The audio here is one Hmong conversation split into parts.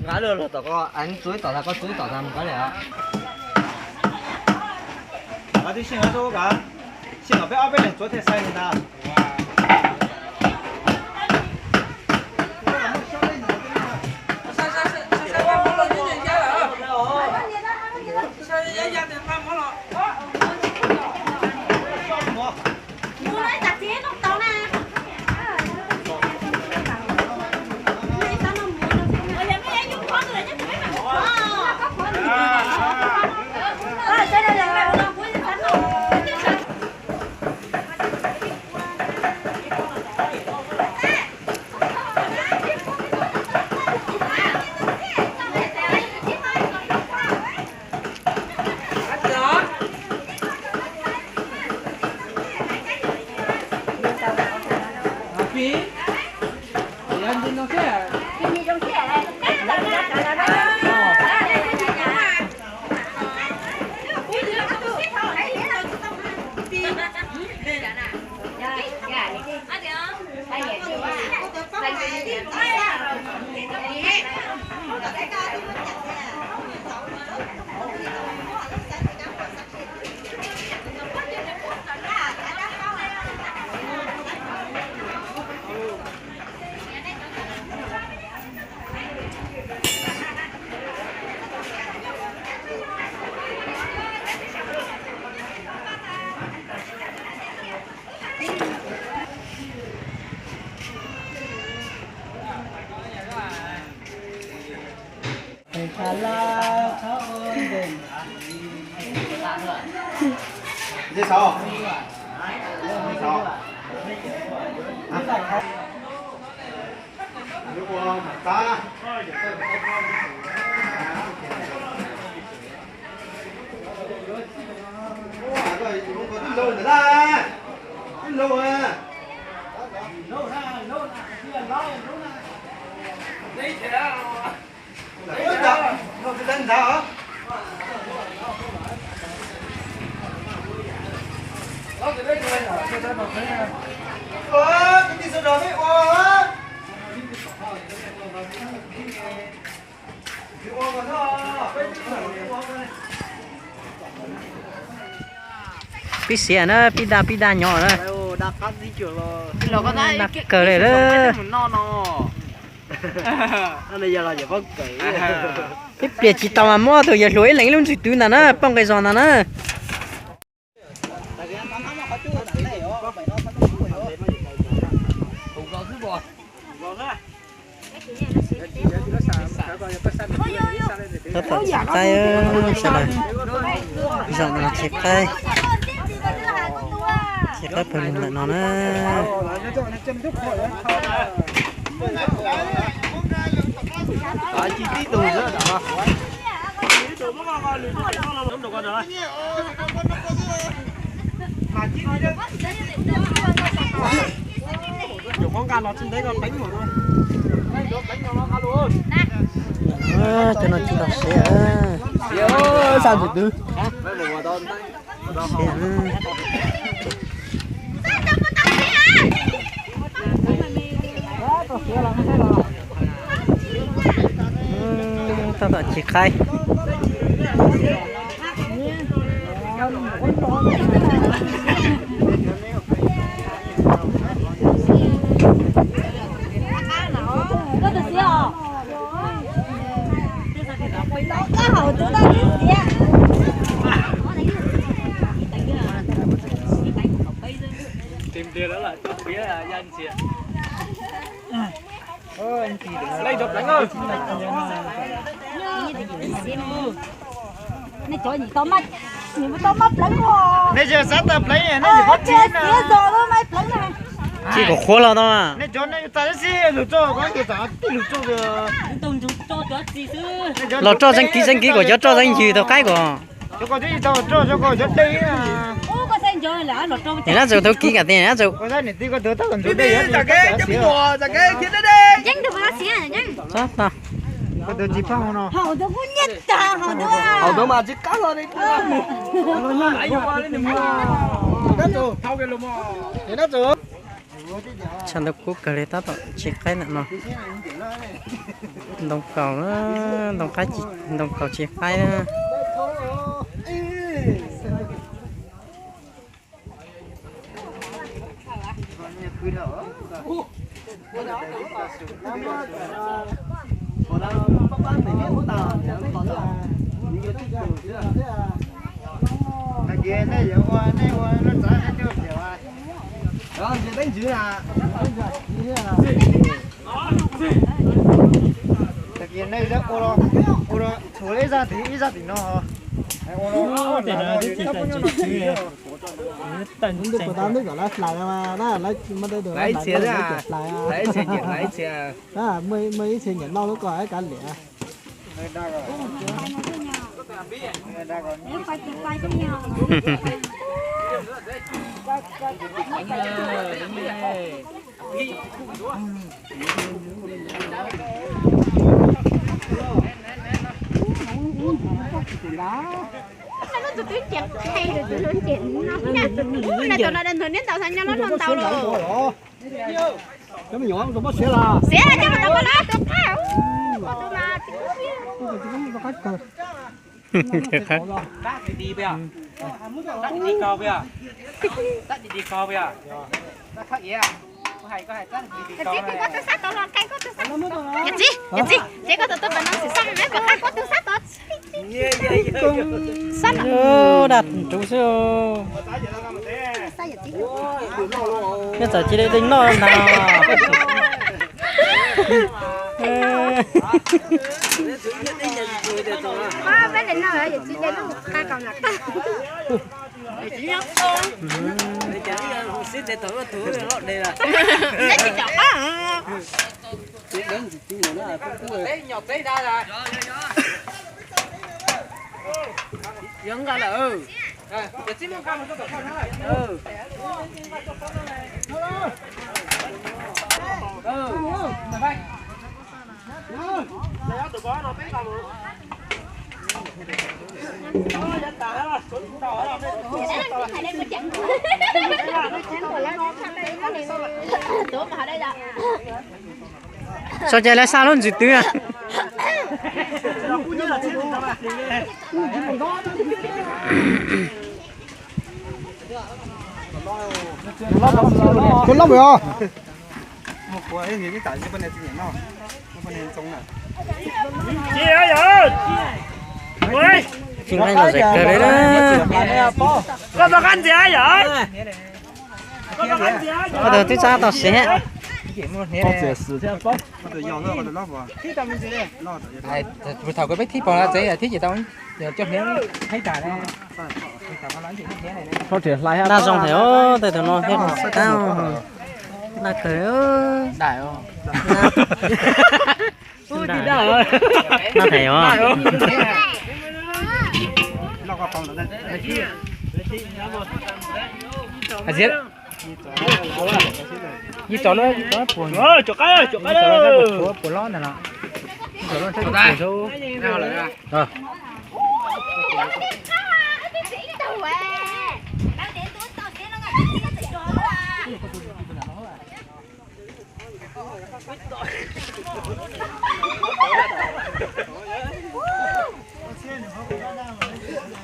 Nqa lug los tom ko, txua ib tom tag, koj txua ib tom tag mus koj li os. Twb sij hawm rau koj, sij hawm peb ob peb leeg txua thiaj xaiv li ntag. Pib xiam na, pib dag pib dag nyob na. Dag kawg li lawm. Peb pliag tsis tau mas muab tus yawg hluas ib leeg ib lub ntxwg twv ntag na, poj nqe zos ntag na. Tab tom tsis qaib, sawv daws, zaum no tsis qaib, tsis qaib pawg lug ntawm no na. Cov no tsis tau siav. Tab tom tsis qaib. Nej cov tsis tau maj pleev os. Nej cov xav tau pleev, nej cov tsis tau maj pleev na. Tsis kom qhuav los tau. Nej cov nej txais txij lug tso, koj txais tij lug tso. Los tso tseeb kiv tseeb kiv kom cov tso tseeb yws tau qaib kom. Cov ko tsis tau tso, cov ko cov dej na. Niam Nab Txus, thaum kis kam tias Niam Nab Txus. Haus ntawd mas tsis qab hlo li. Tshav ntawd kub kawg li, tab tom tsis qaib ntawm no. Ntoo kaus, ntoo qaib, ntoo kaus tsis qaib na. Tag kis nej ua los, ua los tshuav ib zaj tim, ib zaj tim no. Muaj ib txhia nyiam noj lub ko kav liam. Dab rub xwb. Neb txawm cia li noj ntag. Tso cai lawv xa lub ntxwv twg. Tus loj mus os. Tsis nqaij los zem kawg li. Koj tau twb txab tau siv. Thaum koj peb thib pos tsev thiab ces tau coj hniav thaib tas. Daj zoo heev os, tej thaum no thiab. Daj kawg. Daj heev os. Hais tias, yij tso na, yij tso puas, yij tso na, puas lob ntag los. Yij tso na, puas lob ntag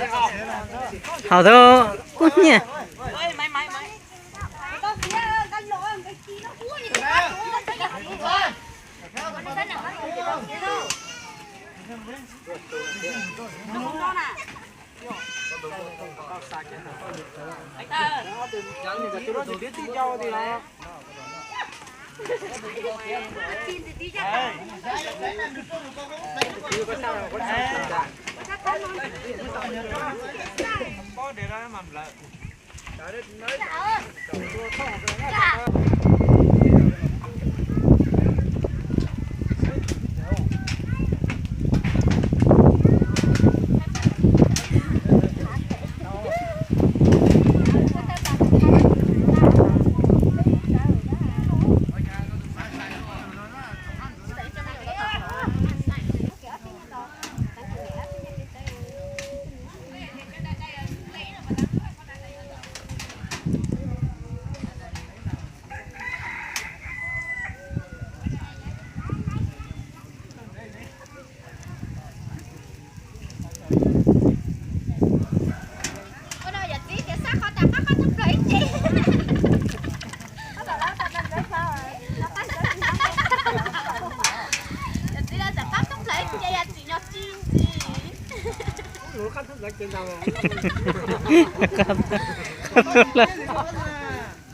los. Hauv tau kub hnyiab.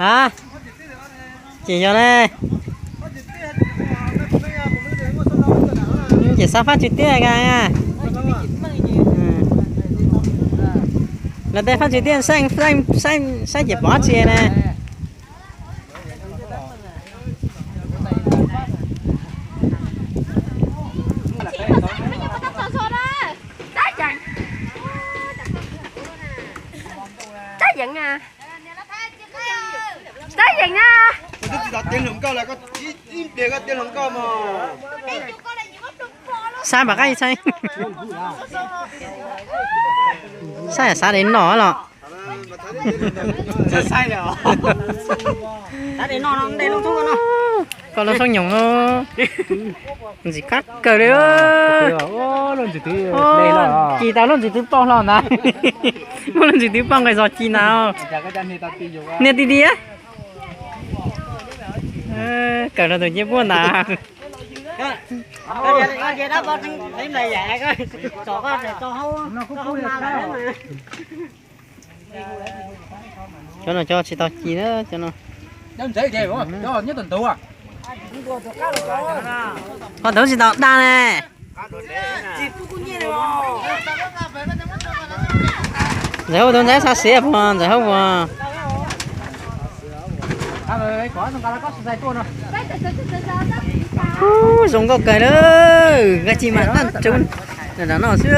Ha, tsis yog ne. Ces xav fab tswv tiaj ka. Lawv tej fab tswv tiaj saib ces pom tsi ne. Tab yeev na. Saib mam qab ib saib. Saib yam xav de noj los. Koj lub soob nyoos ntxim qab kawg li. Ci tau lub ntxim twv poj hlo ntag. Muaj lub ntxim twv poj nqes zog ci ntag. Niag ti ti. Kawm rau tus ncej puab ntag. Cov no cov tsis tau ci na cov no. Ho ntawd tsis tau dag ne. Ntxawm Hauj tus ntxhais xav siav puas ntxawm Hauj puas. Ub, zoo nkauj kawg lawm, nkag ci mas tag tsuv nram no xwb.